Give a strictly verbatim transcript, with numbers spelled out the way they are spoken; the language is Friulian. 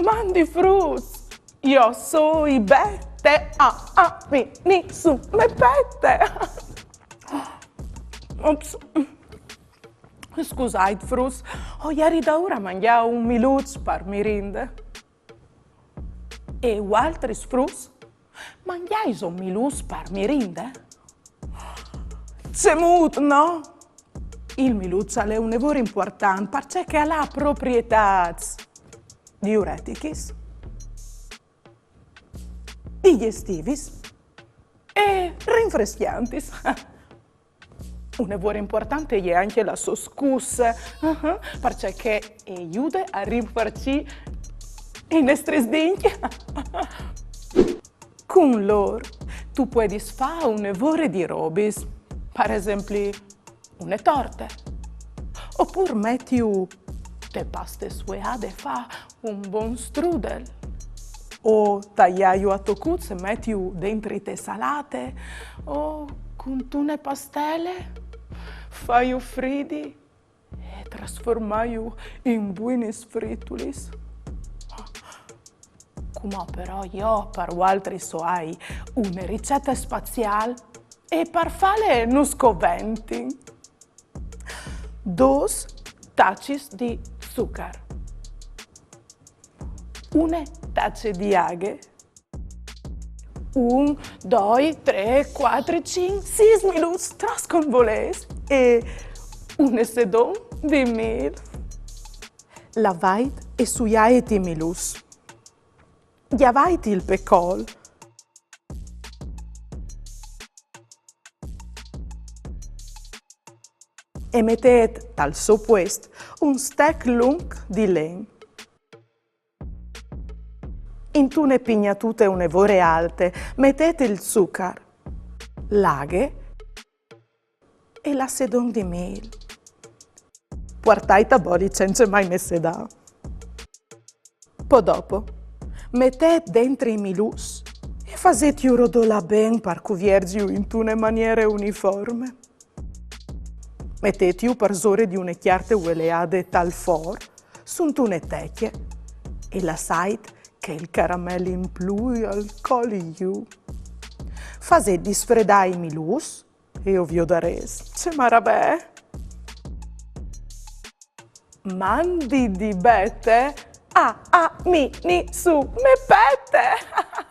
Mandi fruts! Jo soi Bete, a, a, mi, ni, su, me pete! Ops. Scusait, fruts, o jeri daûr a mangjâ un miluç par mirinde. E vualtris fruts? Mangjaiso miluçs par mirinde? Cemût no? Il miluç al è une vore impuartant, parcè che al à proprietâts diuretichis, digjestivis e rinfrescjantis. Une vore impuartante e je ancje la sô scusse, ah, parcè che e jude a rinfarcî i nestris dincj. Cun lôr tu puedis fâ une vore di robis, par esempli une torte, opûr metiju te paste sueade, fâ un bon strudel, o taiâju a tocuts e metiju dentri te salate, o cuntune pastele, fâju fridi e trasformâju in buinis fritulis. Cumò però jo par vualtris o ai une ricete spaziâl e par fâle nus coventin. Dôs tacis di zucar, une tace di aghe, un, doi, trê, cuatri, cinc, sîs miluçs, trops che o volês, e une sedon di mîl. Lavait e suiait i miluçs. Gjavait il pecol. E metêt tal so puest un stec lunc di len. Intune pignatute une vore alte, metêt il zucar, la aghe e la sedon di mîl. Puartait a boli cence mai messedâ. Po dopo, metêt dentri i miluçs e fasêtju rodolâ ben par cuvierziju intune maniere uniforme. Metêtju parsore di une cjarte vueleade tal for, suntune tecje, e lassait che il caramel in plui al coli jù. Fasêt disfredâ i miluçs e o viodarês. Ce maravee! Mandi di Bete, a, a, mi, ni, su, me pete!